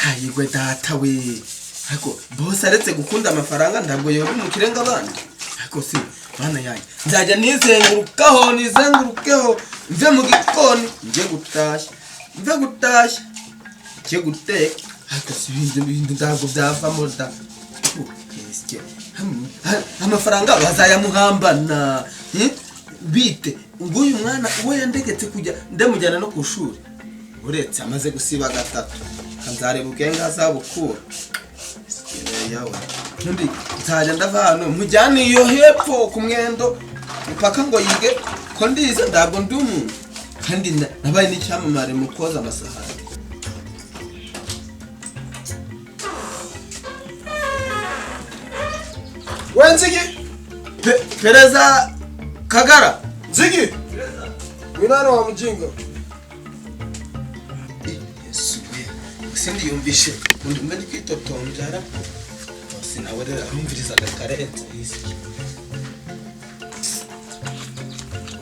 Hayigwe data we, ariko bose aretse gukunda amafaranga, ntabwo yoba mu kirenga abandi. Ariko si bana yanjye, nzajya nizengurukaho, nizengurukeho, mve mu gikoni njye gutashya, mve gutashya njye guteka. Ariko si ibindi bintu ntabwo byavamo da. Esike, amafaranga bazayamuhambana, eh? Bite nguyu mwana we yandegetse kujya ndamujyana no ku ishuri, uretse amaze gusiba gatatu, nzareba ubwenge azabukura yawe. Undi nzajya ndava hano mujyane iyo hepfo ku mwendo mpaka ngo yige ko ndize, ntabwo ndi umuntu kandi nabaye n'icyamamare mu koza amasahani. We Nzigi! Pereza Kagara. Nzigi! Winani wa mujinga. Yesu we, sindi yumvishe undi mbe ndi kwitotombya. Sinawe rero arumvirizaga karenze isi.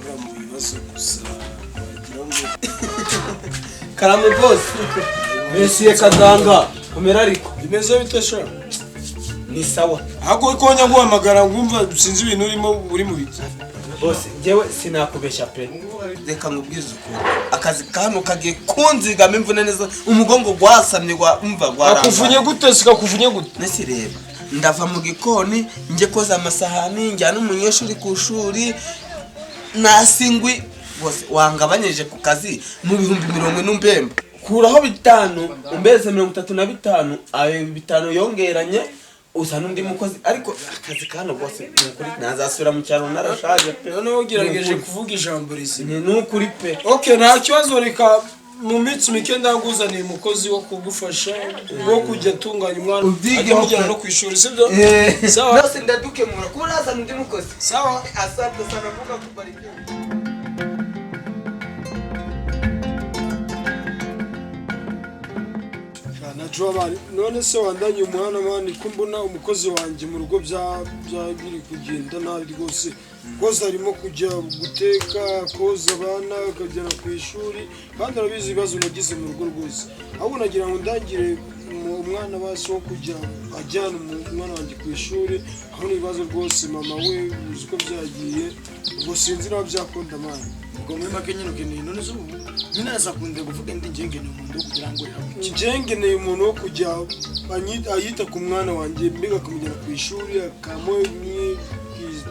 Ura mu bibazo gusa wagira ngo Karame boss, Mesiye Kaganga, umera ariko. Bimeze bite sha? Ni sawa. Ahubwo ko njya nguhamagara ngumva sinzi ibintu urimo, uri mu biki? Boss, njyewe sinakubeshya pe, reka nkubwize ukuri, akazi kano kagiye kunzigama imvune neza, umugongo gwasamye gwa umva gwarangaye. Kakuvunye gute? Sikakuvunye gute? Nese reba, ndava mu gikoni njye koza amasahani, njyana umunyeshuri ku ishuri, nasingwi bose wangabanyije ku kazi mu 40,000 umbemba, kuraho 5 umbeze 35, ayo 5 yongeranye uzana undi mukozi. Ariko akazi kano rwose ni ukuri nazasubira mu cyaro narashaje pe. Noneho ugerageje kuvuga ijambo rizima. Ni ukuri pe. Okay, nta kibazo, reka mu minsi mike ndaguzaniye umukozi wo kugufasha, wo kujya atunganya umwana, Ubyigeho ajya amujyana pe. no ku ishuri, sibyo? Sawa. Nose ndadukemura kuba urazana undi mukozi. Sawa. Asante sana, vuga kubarikiwa. Najua bari none se wandanye umwana mani, ko mbona umukozi wanjye mu rugo bya biri kugenda nabi rwose. Koza arimo kujya guteka, koza abana, akagera ku ishuri, kandi arabizi ibibazo nagize mu rugo rwose. Ahubwo nagira ngo ndangire umwana basi wo kujya ajyana umwana wanjye ku ishuri, aho ni ibibazo rwose. Mama we uzi ko byagiye, ubwo sinzi nawe byakunda mani. Ubwo muri make nyine ukeneye, none se ubu nyine nasakunde kuvuga ndi njye ngeneye umuntu wo kugira ngo yakuki? Njye ngeneye umuntu wo kujya ayita ku mwana wanjye, mbega akamujyana ku ishuri, akamuha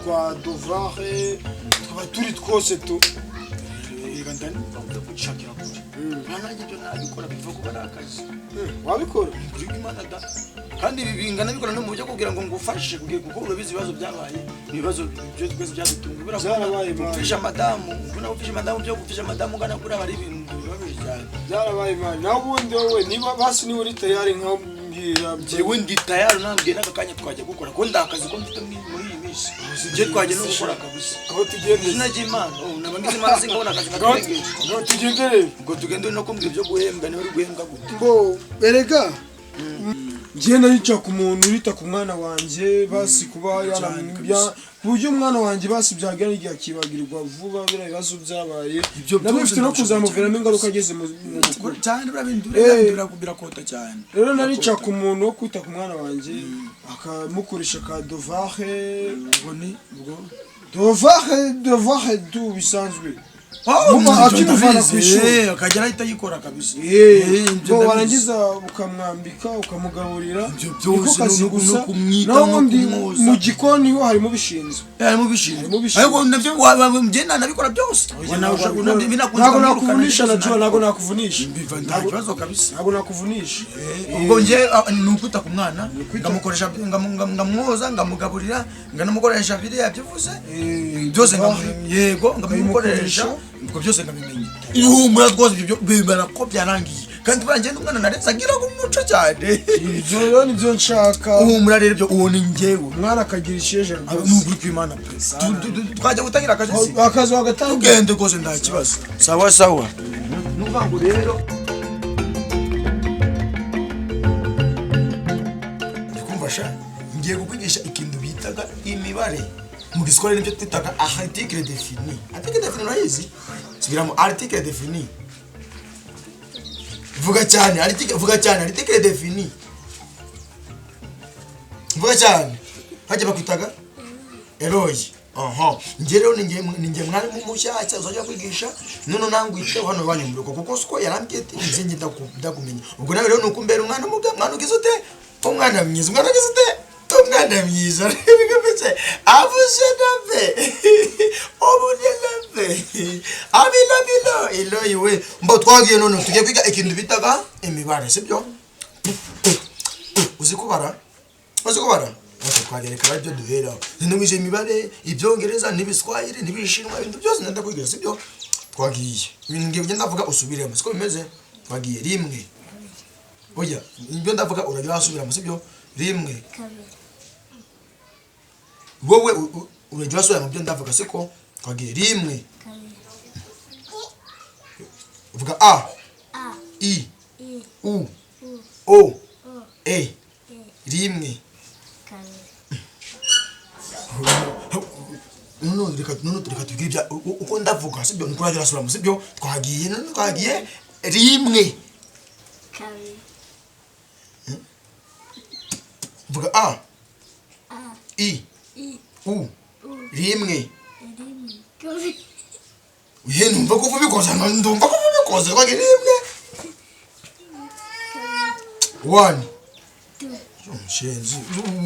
kwa dovare, tukaba turi twose tu. Reka ndani gushakira kure, nta nanjye ibyo nabikora, biva kuba ari akazi. Wabikora? Kuri Imana da, kandi ibi bingana bikora no mu buryo kugira ngo ngufashe kugira, kuko urabizi ibibazo byabaye, ni ibibazo byo twese byadutunga kubera ko Byarabaye, man. gupfisha madamu, ubona gupfisha madamu, byo gupfisha madamu ungana kuri aba ari ibintu bibabaje cyane. Byarabaye mani. Nawe ubundi wowe niba basi niba uri tayari nkambwira. Njyewe ndi tayari, nambwiye n'aka kanya twajya gukora, ko nda akazi ko mfite muri iyi minsi, njye twajya no gukora kabisa. Aho tugende? Izina ry'Imana, oh, naba ngize Imana sinkabona akazi katurengeje. Aho tugende rero? Ubwo tugende no kumbwira ibyo guhembwa, niba uri guhembwa gute? Ngo erega njye narica ku muntu urita ku mwana wanjye, basi kuba yaramubya ku buryo umwana wanjye basi byagera igihe akibagirwa vuba biriya bibazo byabaye. Ibyo nabyo byose bifite no ndabishaka kuzamuviramo cyane. ingaruka ageze mu bukuru. Cyane, biriya bintu birakota cyane. Rero narica ku muntu wo kwita ku mwana wanjye, akamukoresha ka dovare. Ubwo ni ubwo Dovare du bisanzwe. Oh, akimuvana ku ishuri. Akajya ahita yikora kabisa. Ibyo Ngo ndabizi. warangiza ukamwambika, ukamugaburira. Ibyo Niko byose kazi gusa. no kumwitaho, Naho no ubundi kumwoza. mu gikoni ho harimo ubishinzwe. Harimo ubishinzwe. Harimo ubishinzwe. Ariko nabyo ngenda nabikora byose. Ntabwo nakuvunisha na Joe, ntabwo nakuvunisha. Biva nta kibazo kabisa. Ntabwo nakuvunisha. Ubwo njye ni ukwita ku mwana, ngamukoresha, ngamwoza, ngamugaburira, nganamukoresha biriya byivuze byose, yego, ngamukoresha ubwo byose ngabimenya. Ihumura rwose, ibyo bibara ko byarangiye, kandi buriya njye n'umwana naretse agira umuco cyane. Ibyo rero nibyo nshaka. Uhumura rero, ibyo uwo ni njyewe. Umwana akagira isheja Ni rwose. ukuri kw'Imana pe. Twajya gutangira akazi se? Akazi wagatangira. Tugende rwose, nta kibazo. Sawa sawa. Nuvuga ngo rero ndikumva sha ngiye kukwigisha ikintu bitaga imibare mu giswahili, nibyo twitaga article défini. Article défini urayizi? Subiramo: article défini. Vuga cyane, article, vuga cyane, article défini. Vuga cyane. Hajya bakwitaga Eloy. Aha, njye rero ninjye mwarimu mushyashya uzajya kwigisha, none nangwite hano iwanyu mu rugo, kuko siko yarambwiye ati nze njye ndakumenya. Ubwo nawe rero nuko umbera umwana muga, mwana ugize ute? Umwana mwiza, umwana ugize ute? Umwana mwiza. Bigometse avuze nabe obune nabe abila bilo Eloy we. Mbo twagiye none tugiye kwiga ikintu bitaga imibare, sibyo? Uzi kubara? Uzi kubara? Bose twagereka ibyo duheraho. Ndumvise imibare, ibyongereza n'ibiswahili n'ibishinwa, ibintu byose ndenda kwiga, sibyo? Twagiye. Ibintu ngiye ndavuga usubiremo, siko bimeze? Twagiye rimwe. Oya, ibyo ndavuga uragira wasubiramo, sibyo? Rimwe. Kabiri. Wowe uragira wasubiramo ibyo ndavuga, siko? Twagiye rimwe. Kabiri. Uvuga A, A, I, I, U, U, O, O, E. E. Rimwe. Kabiri. None reka tubwire ibya uko ndavuga, sibyo? Nuko uragira wasubiramo, sibyo? Twagiye, none twagiye rimwe. Kabiri. Vuga A, A, I, I, U, U, rimwe. Rimwe. Kabiri. Uhe, numva ko ubikoze, ndumva ko ubikoze. Twagiye rimwe. Kabiri. One. Two. Umushenzi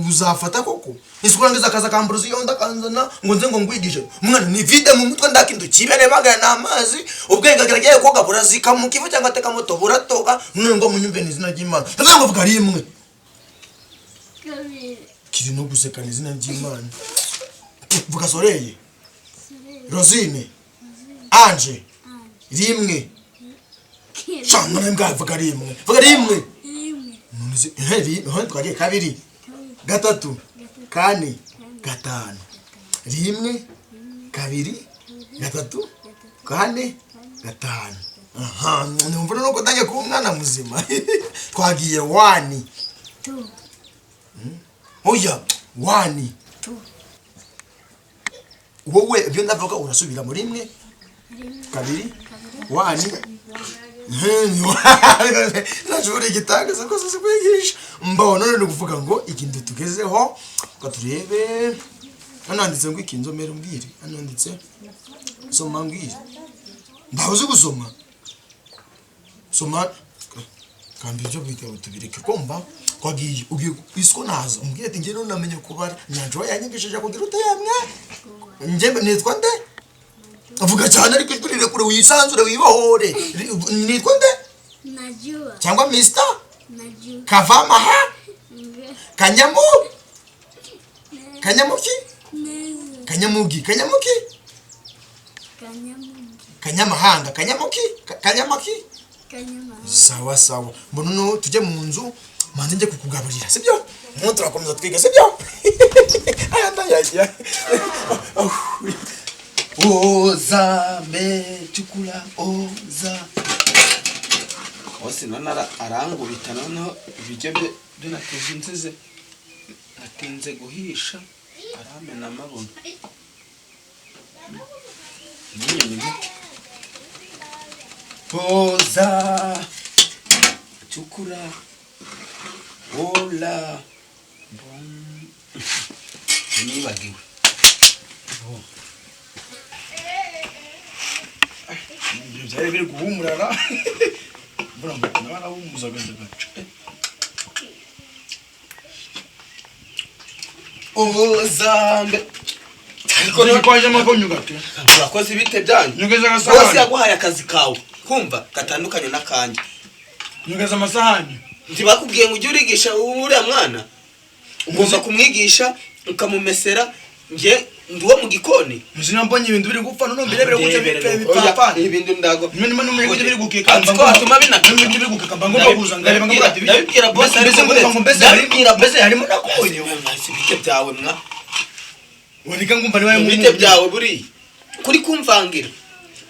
uzafata koko isuku rangiza akaza akamburuza iyo ndakanzana ngo nze ngo ngwigishe umwana ni vide mu mutwe, ndakintu kibere bagana n'amazi, ubwenge agerageye koga burazika mu kivu cyangwa ateka moto buratoka. None ngo munyumve ni izina ry'Imana, ndavuga ngo vuga rimwe. Kabiri. Kiri no guseka ni izina ry'Imana. Vuga Soreye. Soreye. Rosine. Ange. Ange. Rimwe. Shanga mbwa, vuga rimwe, vuga rimwe. Rimwe. None se heri hano twagiye kabiri. Kabiri. Gatatu. Gatatu. Kane. Gatanu. Rimwe, kabiri, gatatu, kane, gatanu. Aha, numva nuko utangiye kuba umwana muzima. Twagiye one. Two. Oya, one. Two. Wowe ibyo ndavuga urasubira mu rimwe. Rimwe. Kabiri. Kabiri. One. Nashobora igitangaza rwose si kwigisha. Mbona none ni ukuvuga ngo ikintu tugezeho, ngo turebe hano handitse ngo iki? Nzomera umbwire hano handitse, soma mbwire. Ntawe uzi gusoma? Soma kandi ibyo bitabo tubireke. Kumva twagiye, ugiye isiko naza umbwire ati njye none namenye kubara, nyanjwa yanyigishije kugira utayamwe. Njye nitwa nde? Avuga cyane ariko ijwi rirekure, wisanzure, wibohore. Nitwa nde? Najua. Cyangwa Mr. Najua. Kavamaha. Nge. Kanyamu Kanyamuki. Neza. Kanyamugi, Kanyamuki. Kanyamugi. Kanyamahanga, Kanyamuki, Kanyamaki. Kanyamahanga. Sawa sawa, mbona no tujye mu nzu manze njye kukugaburira, sibyo? Nko turakomeza twiga, sibyo? Aya ndayajya. Oza mbe cukura oza hose none arangubita. Noneho ibiryo bye byo nateze nzize natinze guhisha, aramena amabuno n'inyoni muke. Oza cukura ola bom nibagiwe. Ibyo byari biri guhumurara, mbona ngo narahumuzaga ndagaca. Ozambe Ariko niba kwajemo ko nyugate. Urakoze, ibite byanyu? Nyugeze Bose agasahani. yaguhaye akazi kawe kumva gatandukanye n'akanjye. Nyugeze amasahani. Ntibakubwiye ngo ujye urigisha uriya mwana? Ugomba kumwigisha ukamumesera, njye ndi uwo mu gikoni. Muzina mbonye ibintu biri gupfa, none mbirebere gutya bipfe Oya, bipfapfana. ibintu ndago Nyuma nyuma biri gukeka. Ati ko watuma binakeka. Nyuma biri gukeka mba ngomba kuza ngareba ngo ati Ndabibwira boss, mbese ariko ngomba ngo mbese ndabibwira mbese harimo nakonye. Mwese ibite byawe mwa? Wareka ngumva niba Ibite byawe buriya kuri kumvangira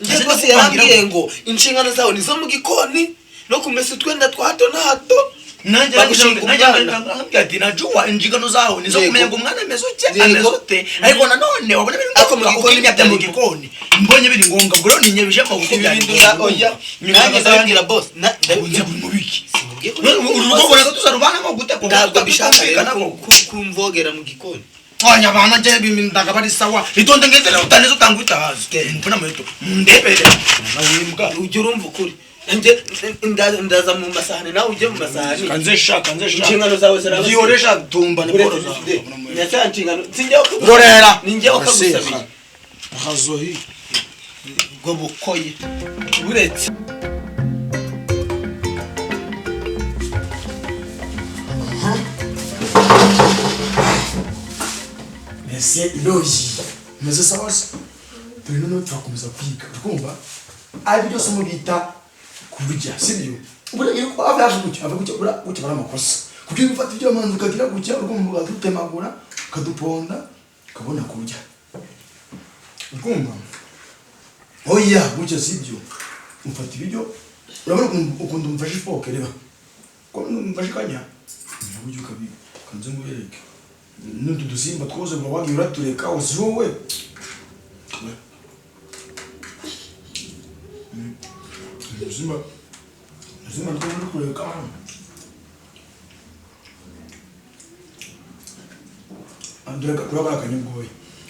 njye Ese rwose ndakuvangira yarambwiye ngo inshingano zawe ni izo mu gikoni no kumesa utwenda twa hato na hato. Nanjye Bagushinga nanjye umwana. nkambwira ati najua inshingano zawe nizo Yego. kumenya ngo umwana ameze ute, Yego. ameze ute, ariko nanone wabona biri Ariko mu ngombwa gikoni ukinyabya mu byari- gikoni, mbonye biri ngombwa ubwo rero ninyabijemo kuko Ibi byari bintu ngombwa. oya, Nyuma nanjye nkaza ndabibwira boss, ndabibwira ndabibwira mubiki Sinkubwiye ko uru rugo ubona ko tuzarubanamo gute ko ntabwo mbishaka rero tutumvikana ko kumvogera mu gikoni. Oya bana nje ndaga bari sawa, itonde ngeze utanizo utanga utahazi mbona muheto ndebere nawe imbwa. Ujye urumva ukuri, njye ndaza mu masahani nawe ujye mu masahani. Kanze sha, kanze sha. Inshingano zawe ziraba Byihore sha, tumba ni boro zawe. Nyacya nshingano sinjye Rorera. Ni njye wakagusabiye. Hazohi. Ubwo bukoye buretse. Ese iroyi imeze sawa se? Dore noneho turakomeza kwiga, urikumva ari byo somo bita kurya, sibyo? Buriya iyo aba yaje gutya, ava gutya, buriya gutya aba ari amakosa, kuko iyo ufata ibyo manzi ukagira gutya, urikumva ukadutemagura, ukaduponda, ukabona kurya, urikumva? Oya, gutya sibyo. Ufata ibiryo, urabona ukuntu umfashe ifoke, reba ko mfashe ikanya burya ukabi kanze ngubereke n'utu dusimba twose uba wagiye uratureka uzi wowe. Udusimba twose uri kureka hano. Andureka kurabara akanyabwoya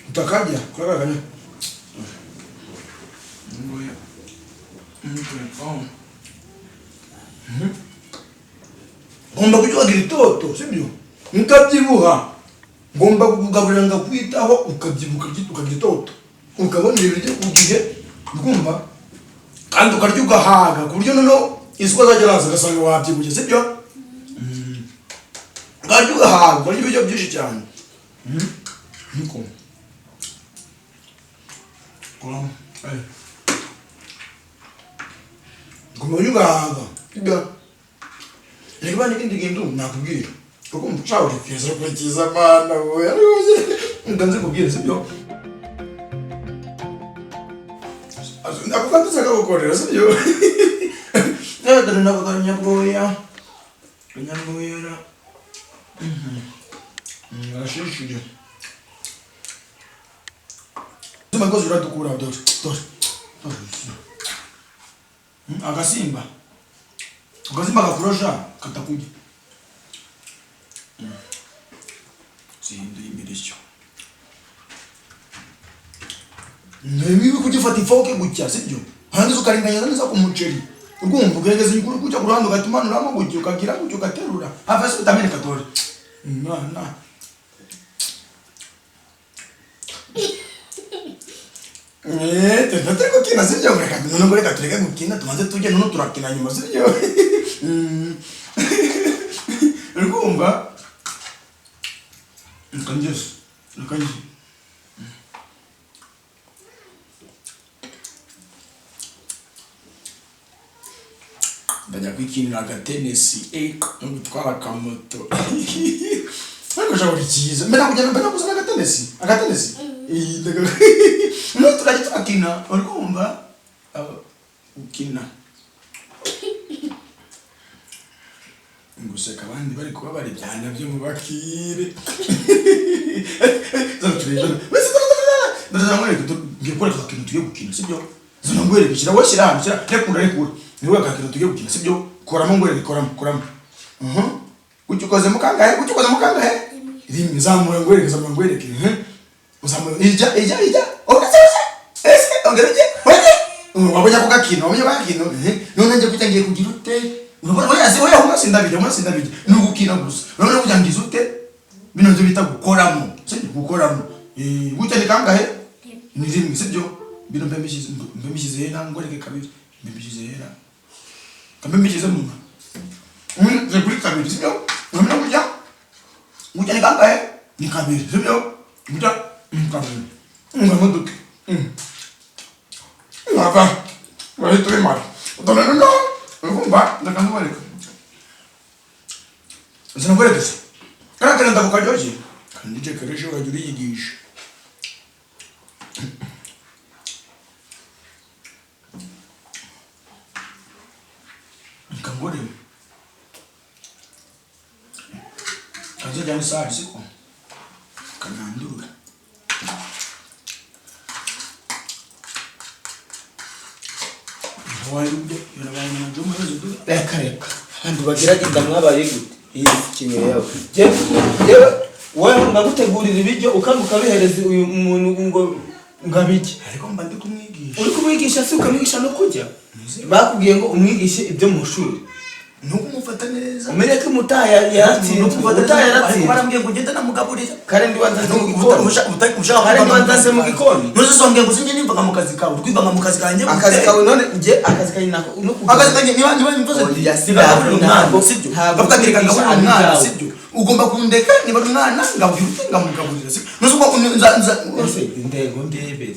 utakarya, kurabara akanyabwoya ntureka. Ngomba kuryohagira itoto, sibyo? Nkabyibuha, ngomba kukugaburira, ngakwitaho, ukabyibuha, ukarya itoto, ukabona ibiryo ku gihe, ukumva kandi ukarya ugahaga, ku buryo noneho isuka azajya araza agasanga wabyibushye, sibyo? Ukarya ugahaga, ukarya ibiryo byinshi cyane. Niko Kuramo. Ayo. Ngomba kurya ugahaga, sibyo? Reka bana, ikindi kintu nakubwira, kuko umucaho uri kwiza kurikiza mana we, nganze kubwira, sibyo? Ako kantu sakagukorera, sibyo? Dore nako kanyabwoya, kanyabwoyera arashishuye zuma rwose, uradukura. Dore, dore, dore agasimba, agasimba kakurosha katakurya. Zihinduye imirishyo. Ni bibi kujya ufata ifoke gutya, sibyo? Hanze ukaringaniza neza ku muceri, urwumva ugerageza inkuru gutya ku ruhande, ugahita umanuramo gutya, ukagira gutya, ugaterura hafi hasi utameneka. Dore mwana. Eh, turi gukina, sibyo? Reka noneho, reka tureke gukina, tubanze tujye, noneho turakina nyuma, sibyo? Urumva reka ngeze, reka ngeze. Ndajya kwikinira agatenesi no gutwara akamoto, ariko ushobora cyiza mbere kugenda, mbere kuzana agatenesi, agatenesi. No turajya turakina, uri kumva? Gukina guseka abandi bari kuba bari ibyana byo mu bakire. Zana turebe, wese zana nkwereke, ngiye kwereka akintu tugiye gukina, sibyo? Zana nkwereke, shyira wowe, shyira hano, shyira, rekura, rekura, niwe akintu tugiye gukina, sibyo? Koramo ngwereke, koramo, koramo. Gutya ukozemo kangahe? Gutya ukozemo kangahe? Rimwe. Zamura ngwereke, zamura ngwereke. Uzamura, ijya, ijya, ijya, ese, ese, ese, ongera ujye, ujye. Wabonye ako gakino? Wabonye ako gakino? None njye kujya, ngiye kugira ute? Urabona? Oya, si oya, umwe sindabijya, umwe sindabijya, ni ugukina gusa. Urabona kujya ngize ute? Bino nibyo bita gukoramo, sibyo? Gukoramo. Gutya ni kangahe? Ni rimwe, sibyo? Bino mbe mbishyize, mbe mbishyize hera ngwereke kabiri, mbe mbishyize hera, mbe mbishyize mu nka ni kuri kabiri, sibyo? Urabona gutya, gutya ni kangahe? Ni kabiri, sibyo? Gutya ni kabiri, ngamo duke wava urahita ubimara. Dore noneho urumva, ndeka nkwereke, sinakwereke se kariya kantu ndako karyoshye kandi icyo karyoshye urajya uriyigisha. Reka ngorebe. Cyangwa isahani, siko kanandura. Reka, reka, abantu bagerageza mwabaye gute? Iyi kinyo yawe, jewe wowe ngagutegurira ibiryo ukanga ukabihereza uyu muntu ngo ngabirye. Ariko mba ndi kumwigisha. Uri kumwigisha se ukamwigisha no kurya? Bakubwiye ngo umwigishe ibyo mu shuri. Ni ukumufata neza. Umenye ko umutaha yaratsinzwe, umutaha Ariko yaratsinzwe. barambwiye ngo ugende namugaburira. Kare ndi wanzanze mu gikoni. Kare ndi wanzanze mu gikoni. Ntuzisonge ngo sinjye nimvaga mu kazi kawe, urwivanga mu kazi kanjye. Akazi kawe none njye akazi kanjye nako no kugira- Akazi kanjye, niba mvuze Oya, si niba ntabwo- umwana, sibyo? ntabwo Bavuga ati reka kwigisha ngaburire umwana, ari ibyawe. sibyo? Ugomba kundeka niba ari umwana ngabwira ute ngamugaburira, sibyo? Ntuzi ko nza nza Ese ndego ndebere.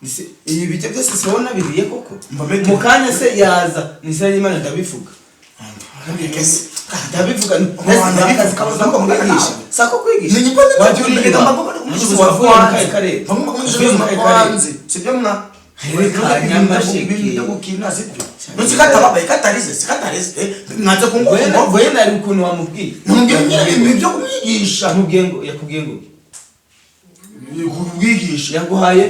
Ese ibi bijya byose si wowe nabiriye koko? Mba mbete- Mu kanya se yaza nisira y'Imana, ndabivuga. Ndabivuga. Abantu Akazi kawe sako kwigisha, sako kwigisha. Ni nyiko. Wajya uriba wavuye mu kahe karere? Wavuye mu kahe karere? Sibyo mwa? Reka, Nyamasheke. Ibintu byo gukina, sibyo? Ntuzi katababaye katarize, sikatarize mwanze kunguka. Goye nari ukuntu wamubwiye. Namubwiye nyine ibintu byo kumwigisha. Yakubwiye ngo, yakubwiye ngo Kubwigisha. Yaguhaye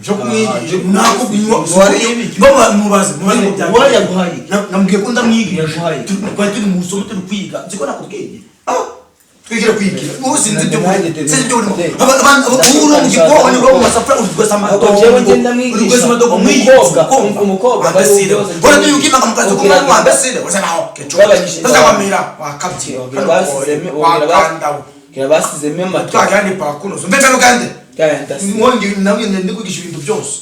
Byo kumwigisha. Wariye ibiryo. Mubaze, mubaze ngo byagenze. Wowe yaguhaye iki? Namubwiye ko ndamwigisha. Yaguhaye iki? Twari turi mu isomo turi kwiga, nzi ko nakubwiye. Ah, twigire kwigira ubu sinzi ibyo Nanjye sinzi ibyo urimo. ndende. Ubu uri mu gikoni, uri mu masafuriya, uri kwesa Ahubwo amadobo, jewe ngenda mwigisha. uri kwesa amadobo. Umukobwa, umukobwa wambesire. bari Ora niyo ukimanga mu kazi k'umwana wambesire usa naho keco Ugabanyije- tazawamira wakabye. Wabwira basizemo, wabwira wakandawe. Wabwira basizemo amato. Twagera ni pakuno mbese rugande. Gaya, ndasi- Mwongi nawe ndi kwigisha ibintu byose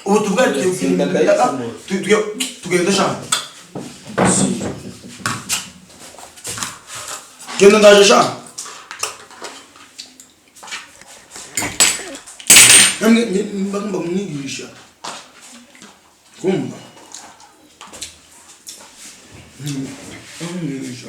ubu tuvuga. Ndatsinda, ndayitsinda. Tugenda shana, genda, ndaje shana. Namwe mba ngomba kumwigisha kumva. Kumwigisha.